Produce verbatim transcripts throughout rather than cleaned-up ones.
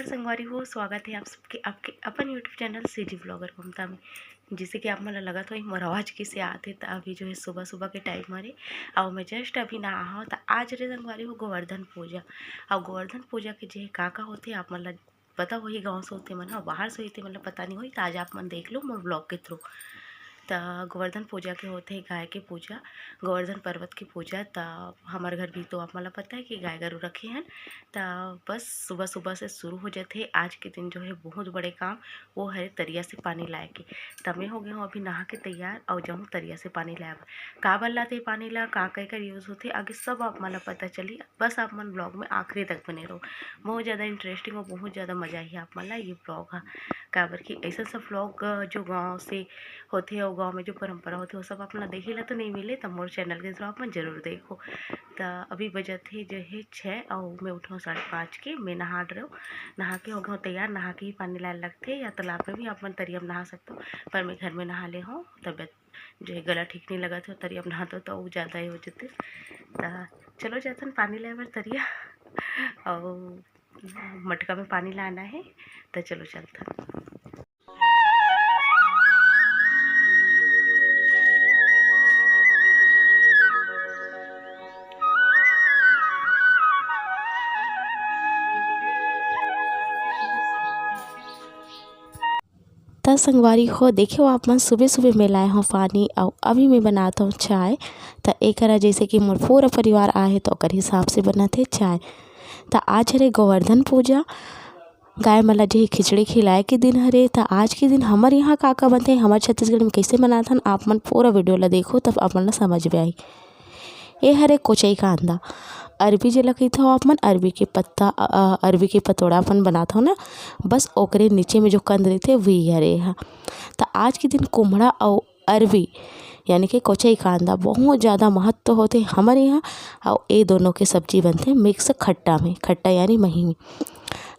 संगवारी हो, स्वागत है आप सबके आपके अपन YouTube चैनल सीजी ब्लॉगर ममता में। जैसे कि आप मन ल लगत होही मोर आवाज़ कैसे आत हे, त अभी जो है सुबह सुबह के टाइम हरे, और मैं जस्ट अभी नहा हूँ। त आज रे संगवारी हो गोवर्धन पूजा, और गोवर्धन पूजा के जे का का होथे आप मन ल पता होही, गाँव से होथे मन ह, बाहर से होही ते मन ल पता नहीं होही। त आज आप मन देख लो मोर ब्लॉग के थ्रू। त गोवर्धन पूजा के होथे गाय के पूजा, गोवर्धन पर्वत की पूजा। त हमर घर भी तो आप मन ल पता है कि गाय गरु रखे हन। त बस सुबह सुबह से शुरू हो जाथे आज के दिन जो है बहुत बड़े काम, वो है तरिया से पानी लाए के। त मैं हो गए हूँ अभी नहा के तैयार और जाऊँ तरिया से पानी लाए बर। का बर लाते पानी ला, का का एकर यूज़ होथे, आगे सब आप मन ल पता चली। बस आप मन ब्लॉग में आखिरी तक बने रहो, बहुत ज़्यादा इंटरेस्टिंग और बहुत ज़्यादा मज़ा ही आप मन ला ये ब्लॉग हा। काबर कि ऐसा सब ब्लॉग जो गाँव से होथे और गाँव में जो परंपरा होथे वो सब आप मन ला देखे ला तो नहीं मिले, त मोर चैनल के थ्रू आप मन जरूर देखो। त अभी बजत हे जो है छः और मैं उठे हूँ साढ़े पाँच के। मैं नहा डरे हूँ, नहा के हो गए हूँ तैयार। नहा के ही पानी लाए लगथे या तालाब में भी आप मन तरिया में नहा सकते हो, पर मैं घर में नहा ले हूँ। तबियत जो है गला ठीक नहीं लगा था, तरिया में नहातो तो वो ज़्यादा ही हो जाते। त चलो जाथन पानी लाए बर तरिया और मटका में पानी लाना है। त चलो चलथन। त संगवारी हो, देखे हो आप मन, सुबह सुबह मैं लाए हूँ पानी और अभी मैं बनात हूँ चाय। त एकरा जैसे कि मोर पूरा परिवार आए हे, त ओकर हिसाब से बनत हे चाय। त आज हरे गोवर्धन पूजा, गाय मन ला जे खिचड़ी खिलाए के दिन हरे। त आज के दिन हमर यहाँ का का बनथे, हमर छत्तीसगढ़ में कैसे मनाथन, आप मन पूरा वीडियो ला देखो, तब आप मन ला समझ में आही। ए हरे कोचई कांदा, अरबी जेला कहिथव आप मन, अरबी के पत्ता, अ, अ, अरबी के पतोड़ा अपन बनात हव ना, बस ओकरे नीचे में जो कंद रहिथे, वही हरे ह। त आज के दिन कुम्हड़ा अउ अरबी, यानी कि कोचई कांदा, बहुत ज़्यादा महत्व होथे हमर यहाँ। अउ ए दोनों के सब्जी बनथे मिक्स खट्टा में, खट्टा यानी मही में।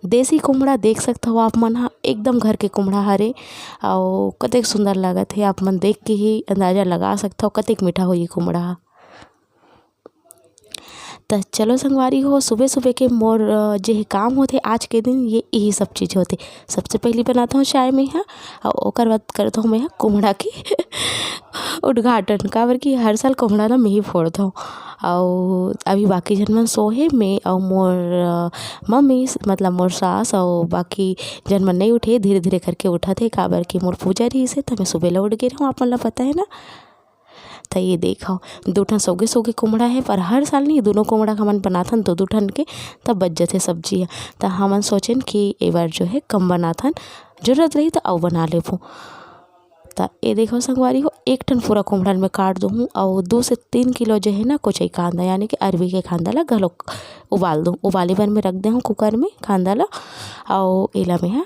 देसी कुम्हड़ा देख सकथव आप मन ह, एकदम घर के कुम्हड़ा हरे, अउ कतेक सुंदर लगत हे। आप मन देख के ही अंदाजा लगा सकथव कतेक मीठा होही कुम्हड़ा ह। त चलो संगवारी हो, सुबह सुबह के मोर, अ, जे काम होथे आज के दिन, ये यही सब चीज़ होथे। सबसे पहली बनात हूँ चाय में ह, अउ ओकर बाद करत हूँ मैं ह कुम्हड़ा के उद्घाटन, काबर कि हर साल कुम्हड़ा ला मैं ही फोड़त हूँ। अउ अभी बाकी झन मन सो हे, मैं अउ मोर, अ, मम्मी, मतलब मोर सास अउ बाकी झन मन नहीं उठे, धीरे धीरे करके उठत हे, काबर कि मोर पूजा रहिस हे, त मैं सुबह ला उठ गे रहूँ, आप मन ला पता है ना। त ये देखव, दू ठन सोगे सोगे कुम्हड़ा हे, पर हर साल नहीं, दोनों कुम्हड़ा हमन बनाथन दो दो ठन के, तब बच जथे सब्जी ह। त हमन सोचेन कि ए बार जो है कम बनाथन, जरूरत रही त अउ बना लेबो। त ये देखव संगवारी हो, एक ठन पूरा कुम्हड़ा ल मैं काट दूहूँ अउ दो से तीन किलो जो है ना कोचई कांदा, यानी कि अरबी के कांदा ला घलो उबाल दूँ। उबाले बर मैं रख दे हूँ कुकर में कांदा ला, अउ एला मैं ह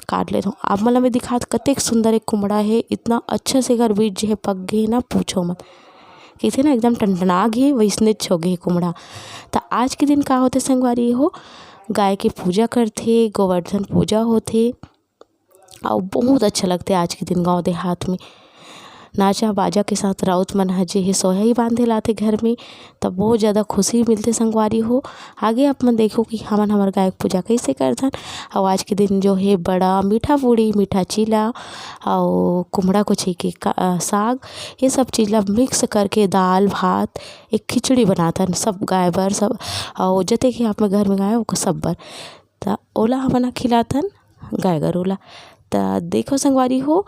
काट लेत हूँ। आप मन ला मैं दिखात, कतेक सुंदर एक कुम्हड़ा हे, इतना अच्छा से एकर बीज जे हे पक गे हे ना, पूछो मत। कहिथे ना एकदम टनटना गे, वैसनेच हो गे हे कुम्हड़ा। त आज के दिन का होथे संगवारी हो, गाय के पूजा करथे, गोवर्धन पूजा होथे, अउ बहुत अच्छा लगथे आज के दिन गाँव देहात में। नाचा बाजा के साथ राउत मन ह जे हे सोहई बांधे लाथे घर में, त बहुत ज़्यादा खुशी मिलथे संगवारी हो। आगे आप मन देखो कि हमन हमर गाय के पूजा कइसे करथन। अउ आज के दिन जो हे बड़ा, मीठा पूड़ी, मीठा चीला अउ कुम्हड़ा कोचई के का, अ, साग, ये सब चीज़ ला मिक्स करके दाल भात, एक खिचड़ी बनाथन सब गाय बर, सब, अउ जते कि आप मन घर में गाय ओकर सब बर। त ओला हमन ह खिलाथन गाय गरू ला। त देखो संगवारी हो,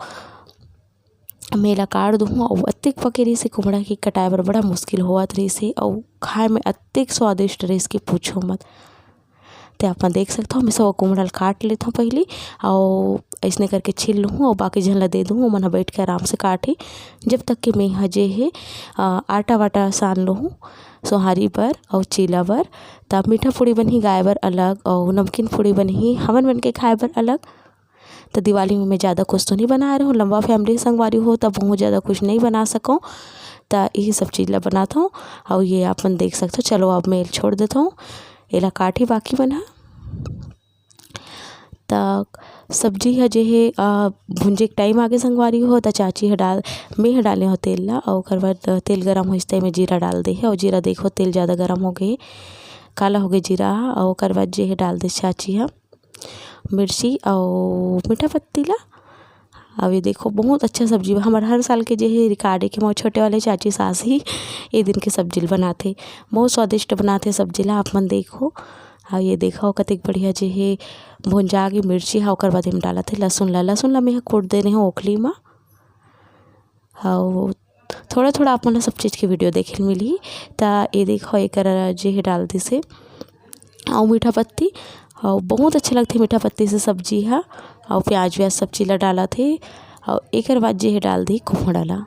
मैं एला काट दूहूँ अउ अतेक पके रहिस हे कुम्हड़ा कि कटाए बर बड़ा मुश्किल होवत रहिस हे अउ खाए में अतेक स्वादिष्ट रहिस कि पूछो मत। ते आप मन देख सकथव, मैं सब कुम्हड़ा ल काट लेथव पहिली अउ अइसने करके छील लूहूँ अउ बाकी झन ल दे दूहूँ, ओमन ह बइठ के आराम से काटही। जब तक कि मैं ह जे हे, अ, आटा वाटा सान लूहूँ सोहारी बर अउ चीला बर। त मीठा पूड़ी बनही गाय बर अलग अउ नमकीन पूड़ी बनही हमन मन के खाए बर अलग। त दिवाली में मैं ज़्यादा कुछ तो नहीं बनाए रहूँ, लंबा फैमिली संगवारी हो, त बहुत ज़्यादा कुछ नहीं बना सकूँ। त यही सब चीज़ ला बनात हूँ। अउ ये आप मन देख सकथव। चलो, अब मैं एला छोड़ देत हूँ, एला काटी बाकी मन ह। त सब्जी ह जे हे, अ, भुंजे के टाइम आगे संगवारी हो, त चाची ह डाल, मैं ह डाले हो तेल ला, अउ ओकर बाद तेल गरम होइस, त एमे जीरा डाल दे हे, अउ जीरा देखो, तेल ज़्यादा गरम हो गे, काला हो गे जीरा ह, अउ ओकर बाद जे हे डाल दे चाची ह। मिर्ची अउ मीठा पत्ती ला। अब ये देखो, बहुत अच्छा सब्जी बा। हमर हर साल के जे हे रिकॉर्ड हे कि मोर छोटे वाले चाची सास ही ये दिन के सब्जी ल बनाथे। बहुत स्वादिष्ट बनाथे सब्जी ला, आप मन देखो। अउ ये देखो, कतेक बढ़िया जे हे भुंजा के मिर्ची हा, ओकर बाद एम डालत हे लहसुन ला। लहसुन ला मैं हा कूट दे रहे हूँ ओखली मा। अउ थोड़ा-थोड़ा आप मन ल सब चीज के वीडियो देखे ल मिलही। त ये देखो, एकर जे हे डाल दिस हे, अउ मीठा पत्ती, अउ बहुत अच्छा लगथे मीठा पत्ती से सब्जी ह। अउ प्याज व्याज सब चीज ल डालत हे, अउ एकर बाद जे हे डाल दिही कुम्हड़ा ल।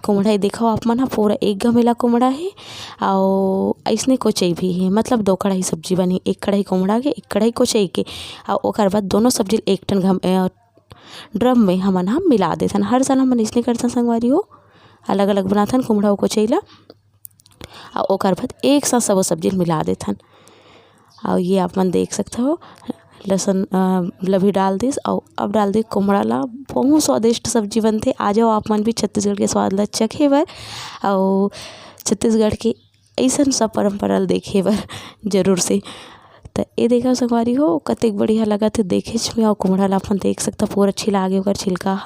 कुम्हड़ा ये देखो आप मन ह, पूरा एक गमेला कुम्हड़ा हे, अउ अइसने कोचई भी हे, मतलब दो कढ़ाई सब्जी बनी, एक कढ़ाई कुम्हड़ा के, एक कढ़ाई कोचई के, अउ ओकर बाद दोनों सब्जी ल एक ठन घम-, अ, ड्रम में हमन ह मिला देथन। हर साल हमन अइसने करथन संगवारी हो, अलग-अलग बनाथन कुम्हड़ा अउ कोचई ला, अउ ओकर बाद एक साथ सबो सब्जी ल मिला देथन। अउ ये आप मन देख सकथव, लहसुन, अ, ल भी डाल दिस, अउ अब डाल दिस कुम्हड़ा ला। बहुत स्वादिष्ट सब्जी बनथे। आ जाओ आप मन भी छत्तीसगढ़ के स्वाद ला चखे बर, अउ छत्तीसगढ़ के अइसन सब परंपरा ल देखे बर जरूर से। त ए देखव संगवारी हो, कतेक बढ़िया लगत हे देखेच में, अउ कुम्हड़ा ल अपन देख सकथव, पूरा छिला गे ओकर छिलका ह,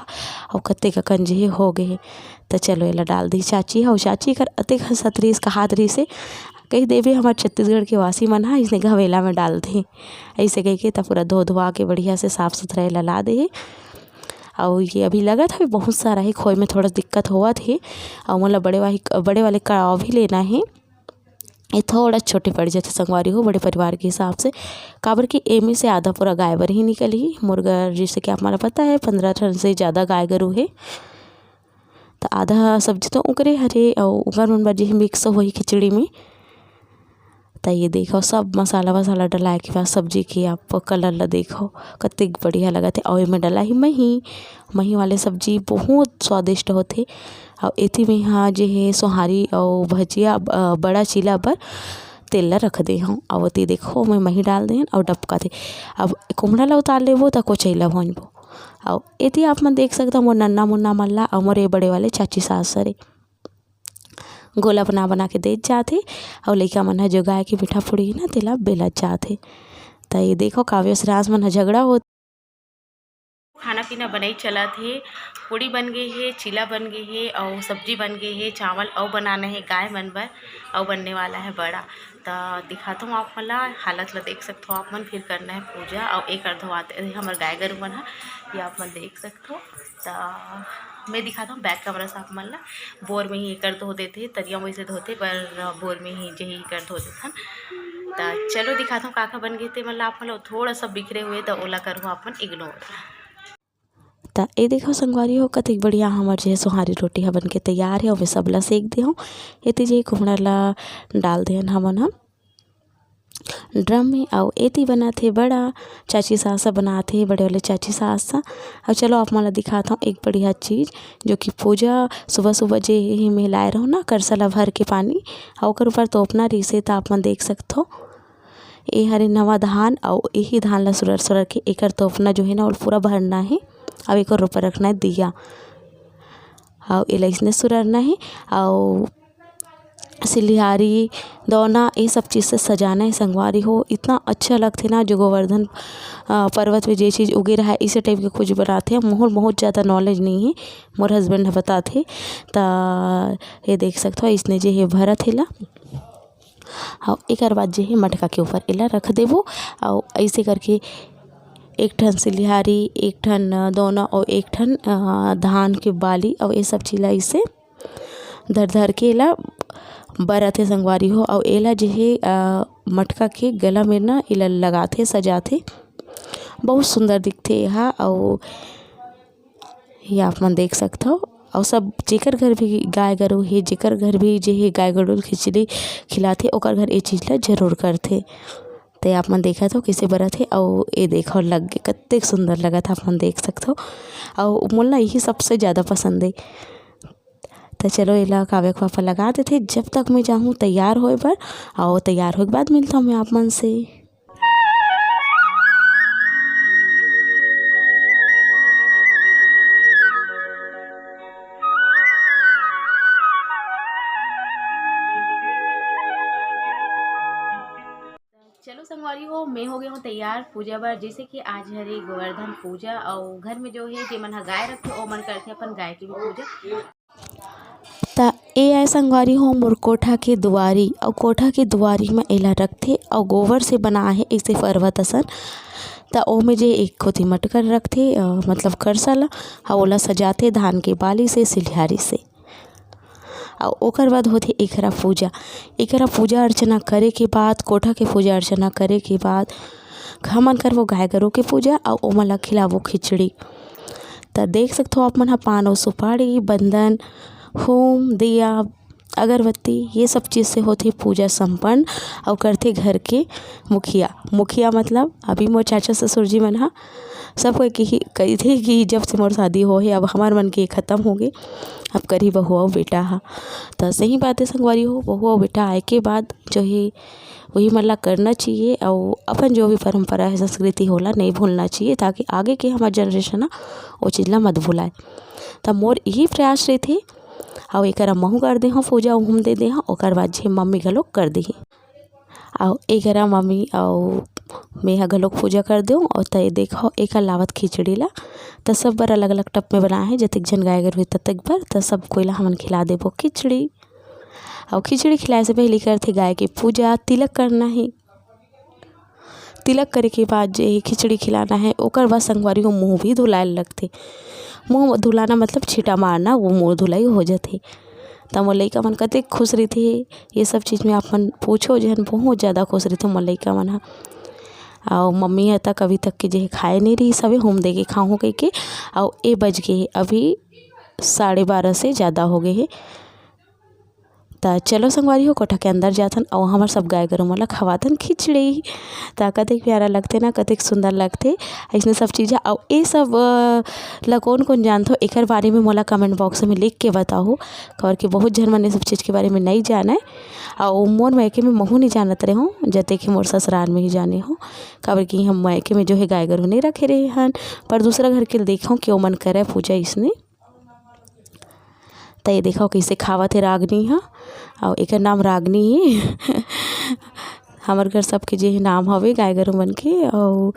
अउ कतेक अकन जे हे हो गे हे। त चलो, एला डाल दिही चाची ह, अउ चाची कर अतेक हंसत रहिस, कहात रहिस हे, कहि देबे हमर छत्तीसगढ़ के वासी मन ह अइसने घमेला में डालथे, अइसे कहिके त पूरा धो धुआ के बढ़िया से साफ सुथरा एला ला दे हे। अउ ये अभी लगत हवे बहुत सारा हे, खोए में थोड़ा दिक्कत होवत हे। अउ मोला बड़े वाही, बड़े वाले कड़ाव भी लेना हे। ये थोड़ा छोटे पड़ जाथे संगवारी हो, बड़े परिवार के हिसाब से, काबर कि एमे से आधा पूरा गाय बर ही निकलही। मोर घर, जैसे कि आप मन ल पता है, पंद्रह ठन से ज़्यादा गाय गरू हे। त आधा सब्जी तो ओकरे हरे, अउ ओकर मन बर जे मिक्स होही खिचड़ी में। त ये देखो, सब मसाला वसाला डलाए के बाद सब्जी के आप कलर ला देखो, कतेक बढ़िया लगत हे। अउ एमे डला ही मही, मही वाले सब्जी बहुत स्वादिष्ट होथे। अउ एती में हा जे हे सोहारी अउ भजिया, अ, बड़ा चीला बर तेल ला रख दे हूँ। अउ ओती देखो, मैं मही डाल देन अउ डबका दे। अब कुम्हड़ा ला उतार लेबो त कोचई ला भूंजबो। अउ एती आप मन देख सकथव मोर नन्ना मुन्ना मन ला अउ मोर ये बड़े वाले चाची सास हरे। गोला बना बना के देत जात हे, अउ लइका मन ह जो गाय के मीठा पूड़ी हे ना, तेला बेलत जात हे। त ये देखो, काव्य श्रेयांश मन ह झगड़ा होत। खाना पीना बनई चलत हे, पूड़ी बन गे हे, चीला बन गे हे, अउ सब्जी बन गे हे, चावल अउ बनाना हे गाय मन बर, अउ बनने वाला है बड़ा। त दिखात हूँ आप मन ला, हालत ला देख सकथो आप मन। फिर करना है पूजा, अउ एक अर्धो आते हमर गाय गरू मन ह, ये आप मन देख सकथो। त मैं दिखात हूँ बैक कैमरा से आप मन ला। बोर में ही एकर धो देथे, तरिया में वैसे धोथे, पर बोर में ही जे ही एकर धो देथन। त चलो दिखात हूँ का का बन गे ते मन ला आप मन ला। थोड़ा सा बिखरे हुए त ओला करहु आप मन इग्नोर। त ए देखो संगवारी हो, कतेक बढ़िया हमर जे सोहारी रोटी ह बन के तैयार हे। ओमे सब ला सेक दे हूँ। एती जे कुम्हड़ा ला डाल देहन हमन ह ड्रम में, अउ एती बनाथे बड़ा चाची सास ह बनाथे, बड़े वाले चाची सास ह। अउ चलो आप मन ला दिखात हूँ एक बढ़िया चीज, जो कि पूजा सुबह सुबह जे हे में लाए रहो ना, करसा ला भर के पानी, अउ ओकर ऊपर तोपना रहिसे, त आप मन देख सकथो। ए हरे नवा धान, अउ एही धान ला सुरर सुरर के एकर तोपना जो हे ना, ओला पूरा भरना हे, अउ एकर ऊपर रखना हे दिया, अउ एला अइसने सुररना हे, अउ सिलिहारी, दौना, ये सब चीज़ से सजाना हे संगवारी हो। इतना अच्छा लगथे ना, जो गोवर्धन, अ, पर्वत में जे चीज़ उगे रहा है, इसे टाइप के कुछ बनाथे। मोर बहुत ज़्यादा नॉलेज नहीं है, मोर हस्बैंड ह बताथे। त ये देख सकथो, इसने जे हे भरत हे ला, अउ एकर बाद जे हे मटका के ऊपर एला रख देबो, अउ ऐसे करके एक ठन सिलिहारी, एक ठन दौना अउ एक ठन, अ, धान के बाली अउ ये सब चीज ला इसे धर धर के एला बरत हे संगवारी हो। अउ एला जे हे, अ, मटका के गला में ना एला लगाथे, सजाथे, बहुत सुंदर दिखथे एहा। अउ ये आप मन देख सकथव। अउ सब जेकर घर भी गाय गरू हे, जेकर घर भी जे हे गाय गरू ल खिचड़ी खिलाथे, ओकर घर ए चीज ला जरूर करथे। ते आप मन देखत हो कइसे बरत हे। अउ ए देखो लग गे, कतेक सुंदर लगत हे, आप मन देख सकथव। अउ मोला यही सबसे ज़्यादा पसंद हे। त चलो एला काव्य के पापा लगा देथे, जब तक मैं जाहूँ तैयार होए बर। अउ तैयार होए के बाद मिलता हूँ मैं आप मन से। चलो संगवारी हो, मैं हो गए हूँ तैयार पूजा बर। जैसे कि आज हरे गोवर्धन पूजा, अउ घर में जो है, जे मन ह गाय रखथे, ओ मन करथे अपन गाय के भी पूजा। त ए आय संगवारी हो मोर कोठा के दुआरी, अउ कोठा के दुआरी म एला रखथे, अउ गोबर से बना हे ऐसे पर्वत असन। त ओमे जे एक कोती मटकर रखथे, अ, मतलब करसा ला, अउ ओला सजाथे धान के बाली से, सिलिहारी से। अउ ओकर बाद होथे एकरा पूजा। एकरा पूजा अर्चना करे के बाद, कोठा के पूजा अर्चना करे के बाद, हमन करबो गाय गरु के पूजा, अउ ओमन ला खिलाबो खिचड़ी। त देख सकथो आप मन ह, पान अउ सुपारी, बंदन, होम, दिया, अगरबत्ती, ये सब चीज से होथे पूजा संपन्न। अउ करथे घर के मुखिया। मुखिया मतलब अभी मोर चाचा ससुर जी मन ह सब कोई कही, कहिथे कि जब से मोर शादी हो हे, अब हमर मन के खत्म हो गे, अब करही बहू अउ बेटा ह। त सही बात है संगवारी हो, बहू अउ बेटा आए के बाद जो है, वही मन ला करना चाहिए, अउ अपन जो भी परंपरा है, संस्कृति होला, नहीं भूलना चाहिए, ताकि आगे के हमर generation ह ओ चीज ला मत भुलाए। त मोर यही प्रयास रहिथे। अउ एकरा महू कर दे हूँ पूजा, उहूम दे दे हूँ, ओकर बाद जे मम्मी घलोक कर देही। अउ एकरा मम्मी अउ मेहा घलोक पूजा कर देहूँ। अउ त ये देखो, एकर लावत खिचड़ी ला, त सब बर अलग-अलग टप में बनाए हे, जतेक झन गाय गरु हे, ततेक बर, त सब कोई ला हमन खिला देबो खिचड़ी। अउ खिचड़ी खिलाए से पहले करथे गाय के पूजा, तिलक करना हे। तिलक करे के बाद जे खिचड़ी खिलाना हे, ओकर बाद संगवारी हो मुँह भी धुलाए लगथे। मुँह धुलाना मतलब छींटा मारना, वो मुँह धुलाई हो जाथे। त मोर लइका मन कतेक खुश रहिथे, ये सब चीज में आप मन पूछो झन, बहुत ज़्यादा खुश रहिथे मोर लइका मन ह। अउ मम्मी ह तक अभी तक के जे खाए नहीं रहिस हवे, हम दे के खाहूँ कहिके। अउ ए बज गे हे अभी साढ़े बारह से ज़्यादा हो गए हे। त चलो संगवारी हो, कोठा के अंदर जाथन अउ हमर सब गाय गरु मन ला खवाथन खिचड़ी। त कतेक प्यारा लगथे ना, कतेक सुंदर लगथे अइसने सब चीज ह। अउ ए सब, अ, ला कोन कोन जानथो, एकर बारे में मोला comment box में लिख के बताओ, काबर कि बहुत झन मन ए सब चीज के बारे में नइ जानय। अउ मोर मायके में महू नइ जानत रहे हूँ, जते कि मोर ससुराल में ही जाने हूँ, काबर कि हम मायके में जो है गाय गरु नइ रखे रहे हन, पर दूसरा घर के देखो कि ओमन करय पूजा अइसने। त ये देखो कइसे खावत हे रागनी ह, अउ एकर नाम रागनी हे। हमर घर सबके जे नाम हवे गाय गरु मन के, अउ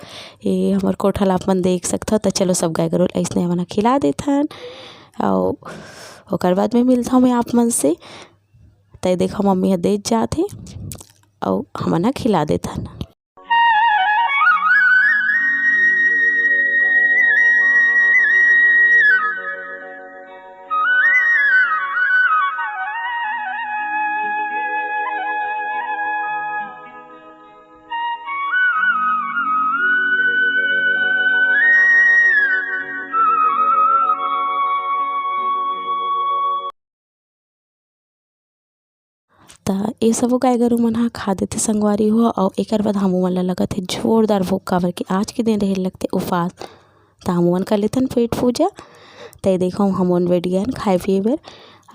ये हमर कोठा ला आप मन देख सकथव। त चलो सब गाय गरु ला अइसने हमन ह खिला देथन, अउ ओकर बाद में मिलथव मैं आप मन से। त ये देखो मम्मी ह देत जात हे, अउ हमन ह खिला देथन। त ये सबो गाय गरु मन ह खा देथे संगवारी हो, अउ एकर बाद हमू मन ल लगत हे जोरदार भूख, काबर कि आज के दिन रहे लगथे उपास। त हमू मन कर लेथन पेट पूजा। त ये देखो, हमू मन बैठ गए हन खाए पिए बर,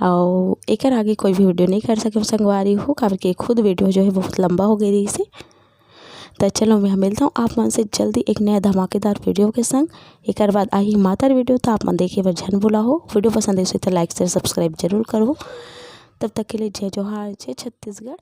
अउ एकर आगे कोई भी video नहीं कर सके संगवारी हो, काबर कि खुद video जो है बहुत लंबा हो गए रहिस हे। त चलो, मैं मिलता हूँ आप मन से जल्दी एक नया धमाकेदार video के संग। एकर बाद आही मातर video, त आप मन देखे बर झन भुलाहो। Video पसंद आइस त like, share, subscribe जरूर करहो। तब तक के लिए जय जोहार, जय छत्तीसगढ़।